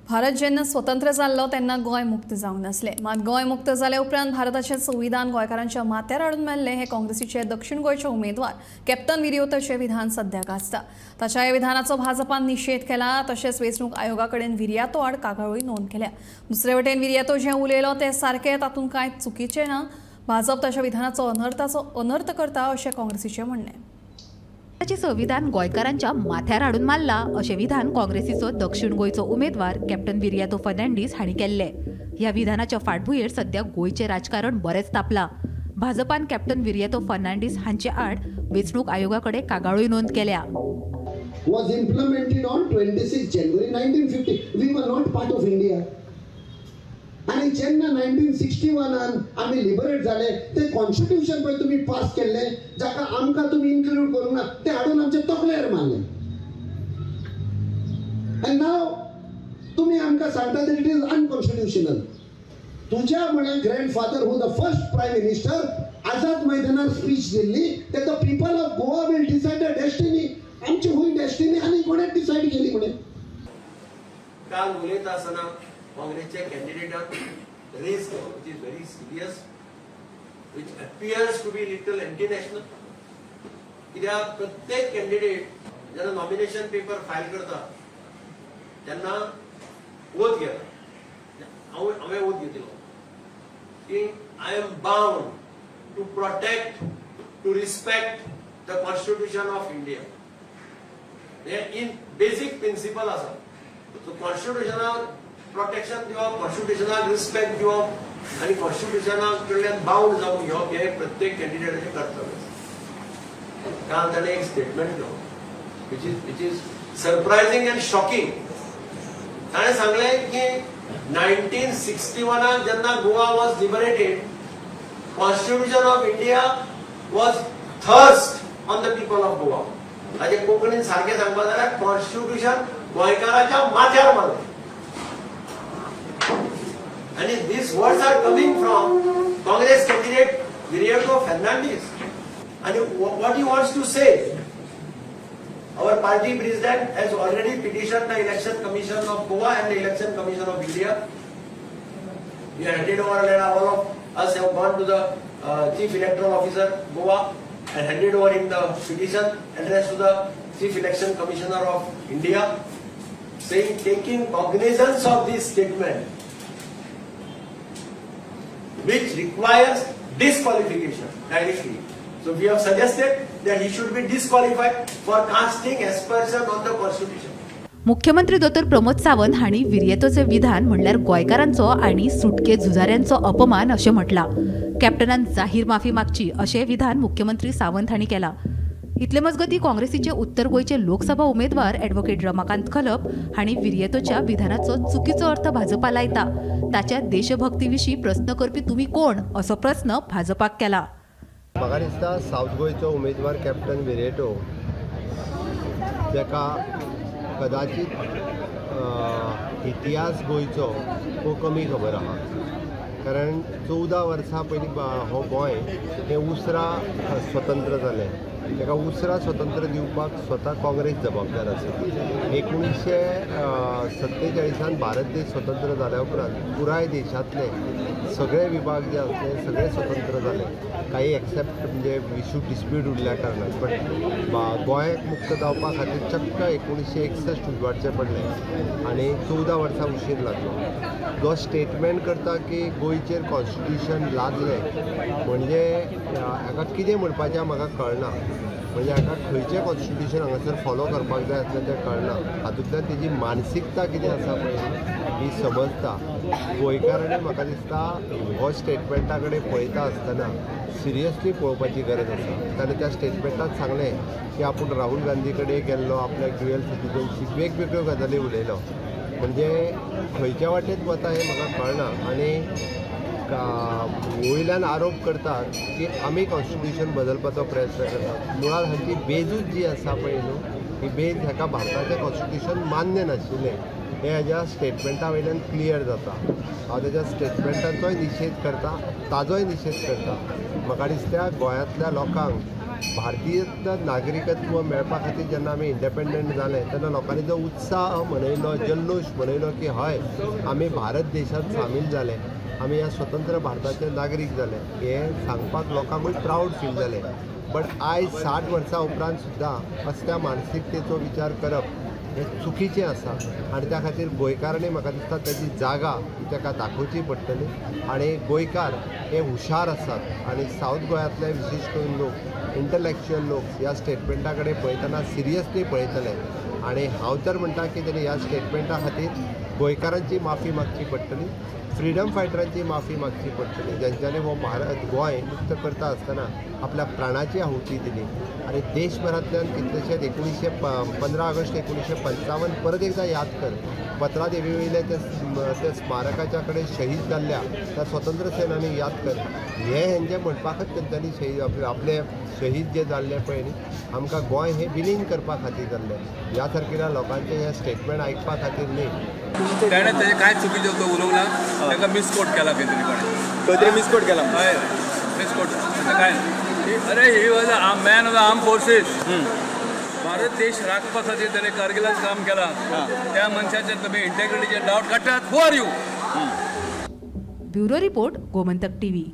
भारत जेन्ना स्वतंत्र जाल्लो तेन्ना गोंय मुक्त जावंक नासलें। मात गोंय मुक्त जाले उपरांत भारताचें संविधान गोंयकारांच्या माथ्यार हाडून मेल्लें हें काँग्रेसीचे दक्षिण गोंयचे उमेदवार कॅप्टन विरियातोचें विधान सध्या गाजता। ताच्या ह्या विधानाचो भाजपान निशेध केला, तशेंच वेंचणूक आयोगा कडेन विरियातो आड कागाळूय नोंद केल्या। दुसरे वटेन विरियातो जें उलयलो तें सारकें, तातूंत कांय चुकीचें ना। भाजप ताच्या विधानाचो अनर्थाचो अनर्थ करता अशें काँग्रेसीचें म्हणणें। संविधान गोंयकारांच्या माथ्यार हाडून मारला अशें विधान काँग्रेसीचो दक्षिण गोंयचो उमेदवार कॅप्टन विरियातो फर्नांडीस हांणी केल्लें। ह्या विधानाच्या फाटभुंयेर सध्या गोंयचें राजकारण बरेंच तापलां। भाजपान कॅप्टन विरियातो फर्नांडीस हांचे आड वेंचणूक आयोगा कडेन कागाळूय नोंद केल्या। Was implemented on 26 January 1950. We were not part of India. आनी जेन्ना 1961 आमी लिबरेट जाले ते कॉन्स्टिट्यूशन पळय तुमी पास केल्ले, जाका आमकां तुमी इन्क्लूड करूंक ना, ते हाडून आमचे तकलेर मारले। आनी नाव तुमी आमकां सांगता it is unconstitutional. तुज्या म्हळ्यार grandfather who the first prime minister Azad मैदानार स्पीच दिल्ली ते the people of Goa will decide the destiny. आमची हुंय डेस्टिनी आनी कोणें डिसायड केली म्हणून काल उलयता आसतना काँग्रेसच्या कॅन्डिडेटान रेज केलो, which is very serious, which appears to be little anti national. कित्याक प्रत्येक कॅन्डिडेट जेन्ना नॉमिनेशन पेपर फायल करता तेन्ना ओथ घेता। हांवें ओथ घेतिल्लो की I am bound to protect, to respect the constitution of India. हें इन बेसीक प्रिंसिपल आसा। सो कॉन्स्टिट्युशनाक प्रोटेक्शन दिवप, कॉन्स्टिट्युशनाक रिस्पेक्ट दिवप आनी कॉन्स्टिट्युशना कडल्यान बाउंड जावन घेवप हें प्रत्येक कॅन्डिडेटाचें कर्तव्य आसा। काल ताणें एक स्टेटमेंट दिलो which is surprising and shocking. ताणें सांगलें की 1961 जेन्ना Goa was liberated, constitution of India was thrust on the people of Goa. ताजें कोंकणीन सारकें सांगपा जाल्यार कॉन्स्टिट्युशन गोंयकाराच्या माथ्यार मारलें। And these words are coming from Congress candidate Viriato Fernandes. And what he wants to say, our party president has already petitioned the Election Commission of Goa and the Election Commission of India. We have handed over, all of us have gone to the Chief Electoral Officer Goa and handed over him the petition addressed to the Chief Election Commissioner of India, saying taking cognizance of this statement, which requires disqualification directly. So we have suggested that he should be disqualified for casting aspersion on the constitution. मुख्यमंत्री दोतोर प्रमोद सावंत हांणी विरियातोचें विधान म्हणल्यार गोंयकारांचो आनी सुटके झुजाऱ्यांचो अपमान अशें म्हटलां। कॅप्टनान जाहीर माफी मागची अशें विधान मुख्यमंत्री सावंत हांणी केलां। इतले मजगतीं काँग्रेसीचे उत्तर गोंयचे लोकसभा उमेदवार ॲडव्होकेट रमाकांत खलप हांणी विरियातोच्या विधानाचो चुकीचो अर्थ भाजपा लायता, ताच्या देशभक्ती विशीं प्रस्न करपी तुमी कोण असो प्रस्न भाजपाक केला। म्हाका दिसता सावथ गोंयचो उमेदवार कॅप्टन विरियातो ताका कदाचित इतिहास गोंयचो हो कमी खबर आहा, कारण 14 वर्सां पयलीं हो गोंय हें उसरां स्वतंत्र जालें। ताका उसरां स्वतंत्र दिवपाक स्वता काँग्रेस जबाबदार आसा। 1947 भारत देश स्वतंत्र जाल्या उपरांत पुराय देशांतले सगळे विभाग जे आसले सगळे स्वतंत्र जाले, काही एक्सेप्ट म्हणजे इशू डिस्प्यूट उरल्या कारणान, बट गोंयाक मुक्त जावपा खातीर चक्क 1961 उजवाडचें पडलें आनी 14 वर्सां उशीर लागलो। जो स्टेटमेंट करता की गोंयचेर कॉन्स्टिट्युशन लादलें म्हणजे हाका कितें म्हणपाचें म्हाका कळना, म्हणजे हाका खंयचें कॉन्स्टिट्युशन हांगासर फॉलो करपाक जाय आसलें तें कळना। हातूंतल्यान तेजी मानसिकता कितें आसा पळय ही समजता। गोंयकारांनी म्हाका दिसता हो स्टेटमेंटा कडेन पळयता आसतना सिरियसली पळोवपाची गरज आसा। ताणें त्या स्टेटमेंटात सांगलें की आपूण राहुल गांधी कडेन गेल्लो, आपल्याक ड्युएल सिटीजनशीप वेगवेगळ्यो गजाली उलयलो, म्हणजे खंयच्या वाटेत वता हें म्हाका कळना। आनी वयल्यान आरोप करतात की आमी कॉन्स्टिट्युशन बदलपाचो प्रयत्न करतात। मुळांत हांची बेजूच जी आसा पळय न्हू, ही बेज हाका भारताचें कॉन्स्टिट्युशन मान्य नाशिल्लें हें हाज्या स्टेटमेंटा वयल्यान क्लियर जाता। हांव तेज्या स्टेटमेंटाचोय निशेध करता, ताजोय निशेध करता। म्हाका दिसता गोंयांतल्या लोकांक भारतीय नागरिकत्व मेळपा खातीर जेन्ना आमी इंडिपेंडंट जाले तेन्ना लोकांनी जो उत्साह मनयलो, जल्लोश मनयलो की हय आमी भारत देशांत सामील जाले, आमी ह्या स्वतंत्र भारताचे नागरीक जाले, हें सांगपाक लोकांकूय प्रावड फील जालें. बट आयज 60 वर्सां उपरांत सुद्दां असल्या मानसिकतेचो विचार करप हें चुकीचें आसा आनी त्या खातीर गोंयकारांनी म्हाका दिसता ताजी जागा ताका दाखोवची पडटली. आनी गोंयकार हे हुशार आसात आनी सावथ गोंयांतले विशेश करून लोक, इंटलेक्च्युअल लोक ह्या स्टेटमेंटा कडेन पळयतना सिरियसली पळयतले. आनी हांव तर म्हणटा की तेणी ह्या स्टेटमेंटा खातीर गोंयकारांची माफी मागची पडटली, फ्रिडम फायटरांची माफी मागची पडटली, ज्यांच्यानी हो भारत गोंय मुक्त करता आसतना आपल्या प्राणाची आहुती दिली. आनी देशभरांतल्यान कितलेशेच 15 ऑगस्ट 1955 परत एकदा याद कर, पत्रादेवी वयले ते स्मारकाच्या कडेन शहीद जाल्ल्या त्या स्वतंत्र सेनानी याद कर, हे हेंचे म्हणपाकच तेंच्यांनी शहीद आपले शहीद जे जाल्ले पळय न्ही, आमकां गोंय हें विलीन करपा खातीर जाल्लें. ह्या सारकिल्या लोकांचें हें स्टेटमेंट आयकपा खातीर न्ही. ताणें तेजें कांय चुकीचें तो उलोवंक ना, ताका मिसकोट केला खंय तरी कोणें, खंय तरी मिसकोट केला. हय, मिसकोट काय. अरे he was a man of the arm forces. Bharat देश राखपा खातीर ताणें कारगिलांत काम केलां. त्या मनशाचेर तुमी इंटेग्रिटीचेर डावट काडटात. Who are you? Bureau report, Gomantak TV.